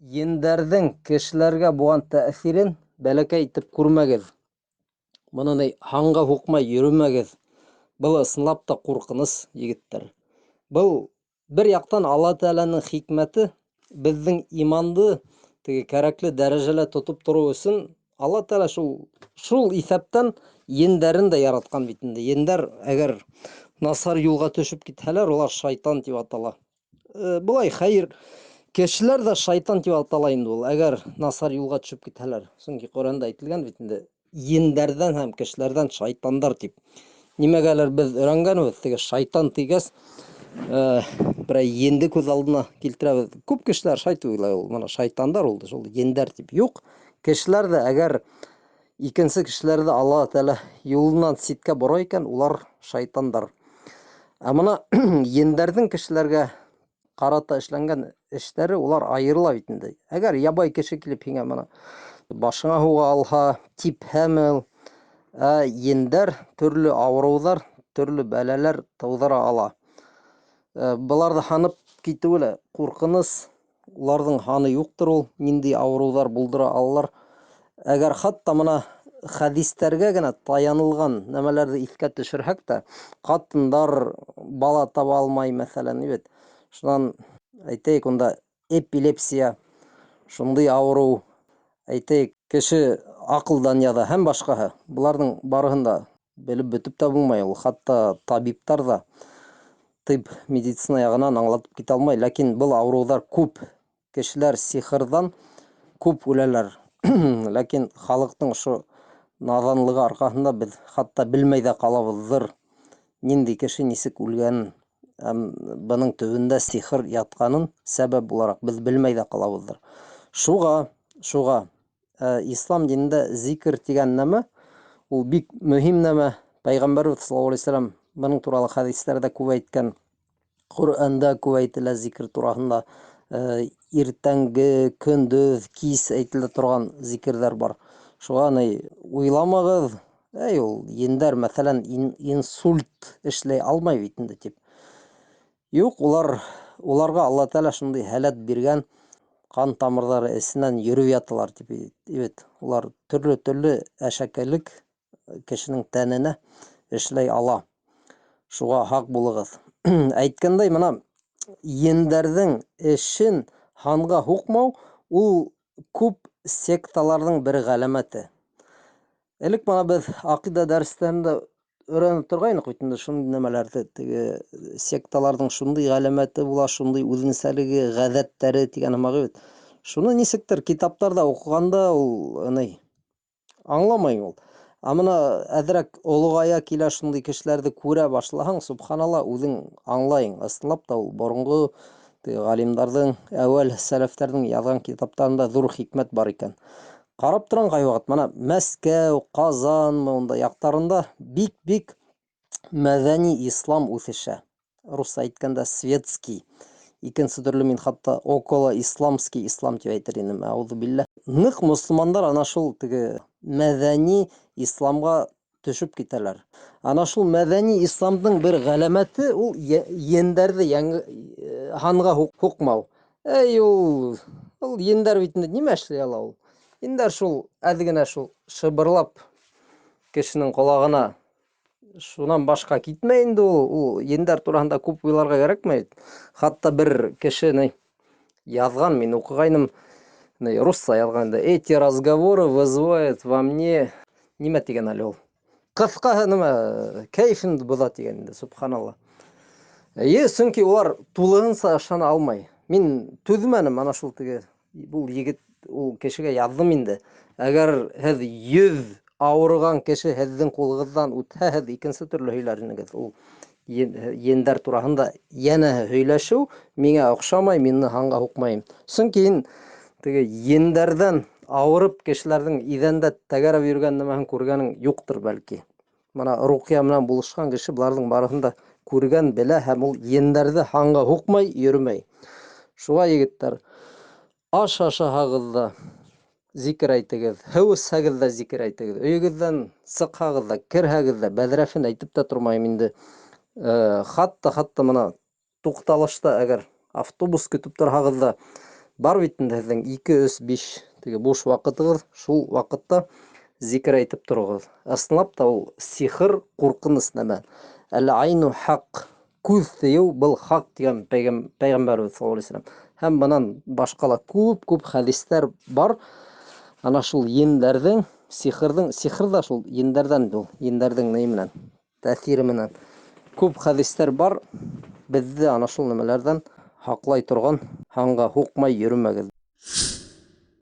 Ендәрҙең кешеләргә булған тәьҫирен бәләкәй итеп күрмәгеҙ. Быны ни һанға һуҡмай йөрөмәгеҙ. Был ысынлап та ҡурҡыныс, егеттәр. Был бер яҡтан Алла Тәғәләнең хикмәте, беҙҙең иманды теге кәрәкле дәрәжәлә тотоп тороу өсөн Алла Тәғәлә шул иҫәптән ендәрен дә яратҡан бит инде. Ендәр әгәр насар юлға төшөп китһәләр, улар шайтан тип атала. Былай хәйер, кешеләр ҙә шайтан тип атала инде ул, әгәр насар юлға төшөп китһәләр. Сөнки Ҡөрьәндә әйтелгән бит инде, ендәрҙән һәм кешеләрҙән шайтандар тип. Нимәгәлер беҙ өйрәнгәнбеҙ, теге шайтан тигәс, берәй енде күҙ алдына килтерәбеҙ. Күп кешеләр шайтан уйлай ул, мына шайтандар ул, шул ендәр тип. Юҡ, кешеләр ҙә әгәр икенсе кешеләрҙе Алла Тәғәлә юлынан ситкә бора икән, улар шайтандар. Ә мына ендәрҙең кешеләргә ҡарата эшләнгән эштәре улар айырыла бит инде. Әгәр ябай кеше килеп һиңә мына башыңа һуға алһа, типһәме ул, ә ендәр төрлө ауырыуҙар, төрлө бәләләр тыуҙыра ала. Быларҙы һанып китеүе лә ҡурҡыныс. Уларҙың һаны юҡтыр ул, ниндәй ауырыуҙар булдыра алалар. Әгәр хатта мына хәдистәргә генә таянылған нәмәләрҙе иҫкә төшөрһәк тә, ҡатындар бала таба алмай, мәҫәлән, бит. Шунан әйтәйек, унда эпилепсия, шундай ауырыу, әйтәйек, кеше аҡылдан яҙа һәм башҡаһы. Быларҙың барыһын да белеп бөтөп тә булмай ул. Хатта табиптар ҙа тып медицина яғынан аңлатып китә алмай, ләкин был ауырыуҙар күп. Кешеләр сихырҙан күп үләләр. Ләкин халыҡтың ошо наҙанлығы арҡаһында беҙ хатта белмәй ҙә ҡалабыҙҙыр, ниндәй кеше нисек үлгәнен, һәм бының төбөндә сихыр ятҡанын сәбәп булараҡ беҙ белмәй ҙә ҡалабыҙҙыр. Шуға, ислам динендә зикр тигән нәмә ул бик мөһим нәмә. Пәйғәмбәрбеҙ саллаллаһу алейһи вәсәләм бының турала хәдистәрҙә күп әйткән, Ҡөрьәндә күп әйтелә зикр тураһында. Иртәнге, көндөҙ, кис әйтелә торған зикерҙәр бар. Шуға ни уйламағыҙ, әй ул ендәр, мәҫәлән, инсульт эшләй алмай бит инде тип. Юҡ, уларға Алла Тәғәлә шундай һәләт биргән, ҡан тамырҙары эсенән йөрөп яталар тип бит. Улар төрлө-төрлө әшәкелек кешенең тәненә эшләй ала. Шуға һаҡ булығыҙ. Әйткәндәй, мына ендәрҙең эшен һанға һуҡмау ул күп секталарҙың бер ғәләмәте. Элек мына беҙ аҡиҙа дәрестәрендә өйрәнеп торғайныҡ бит инде шундай нәмәләрҙе, теге секталарҙың шундай ғәләмәте була, шундай үҙенсәлеге, ғәҙәттәре тигән һымаҡ бит. Шуны нисектер китаптарҙа уҡығанда ул ни аңламай ул. Ә мына әҙерәк олоғая килә шундай кешеләрҙе күрә башлаһаң, субханалла, үҙең аңлайың. Ысынлап та ул боронғо теге ғалимдарҙың, әүәл сәләфтәрҙең яҙған китаптарында ҙур хикмәт бар икән. Ҡарап торам ҡай ваҡыт, мына Мәскәү, Ҡазан унда яҡтарында бик-бик мәҙәни ислам үҫешә. Русса әйткәндә светский. Икенсе төрлө мин хатта около исламский ислам тип әйтер инем, әүҙүбилләһ. Ныҡ мосолмандар ана шул теге мәҙәни исламға төшөп китәләр. Ана шул мәҙәни исламдың бер ғәләмәте ул ендәрҙе һанға һуҡмау. Эй, ул ендәр бит инде нимә эшләй ала ул? Ендәр шул әҙ генә шул шыбырлап кешенең ҡолағына, шунан башҡа китмәй инде ул. Ул ендәр тураһында күп уйларға кәрәкмәй. Хатта бер кеше ни яҙған, мин уҡығайным, ни русса яҙған инде. Эти разговоры вызывают во мне нимә тигән әле ул? Ҡыҫҡаһы нәмә, кәйефемде боҙа тигән инде, субханалла. Эйе, сөнки улар тулыһынса ышана алмай. Мин түҙмәнем ана шул теге был егет, ул кешегә яҙҙым инде. Әгәр һеҙ 100 ауырыған кеше һеҙҙең ҡулығыҙҙан үтһә, һеҙ икенсе төрлө һөйләр инегеҙ. Ул ендәр тураһында йәнә һөйләшеү миңә оҡшамай, мин һанға һуҡмайым. Сөнки һин теге ендәрҙән ауырып кешеләрҙең иҙәндә тәгәрәп йөрөгән нәмәһен күргәнең юҡтыр бәлки. Мына руҡия менән булышҡан кеше быларҙың барыһын да күргән, белә һәм ул ендәрҙе һанға һуҡмай, йөрөмәй. Шуға, егеттәр, аш ашаһағыҙ ҙа зикер әйтегеҙ, һыу эсһәгеҙ ҙә зикер әйтегеҙ, өйөгөҙҙән сыҡһағыҙ ҙа, керһәгеҙ ҙә, бәҙрәфен әйтеп тә тормайым инде. Хатта мына туҡталышта әгәр автобус көтөп торһағыҙ ҙа, Бар бит инде һеҙҙең 2, 3, 5 теге буш ваҡытығыҙ, шул ваҡытта зикер әйтеп тороғоҙ. Ысынлап та ул сихыр ҡурҡыныс нәмә. Әл айну хаҡ, күҙ тейеү был хаҡ тигән пәйғәмбәребеҙ саллаллаһу алейһи ва сәлләм. Һәм бынан башҡа ла күп-күп хәдистәр бар. Ана шул ендәрҙең, сихырҙың, сихыр ҙа шул ендәрҙән ул, ендәрҙең ни менән, тәьҫире менән. Күп хәдистәр бар, беҙҙе ана шул нәмәләрҙән һаҡлай торған, һанға һуҡмай йөрөмәгеҙ.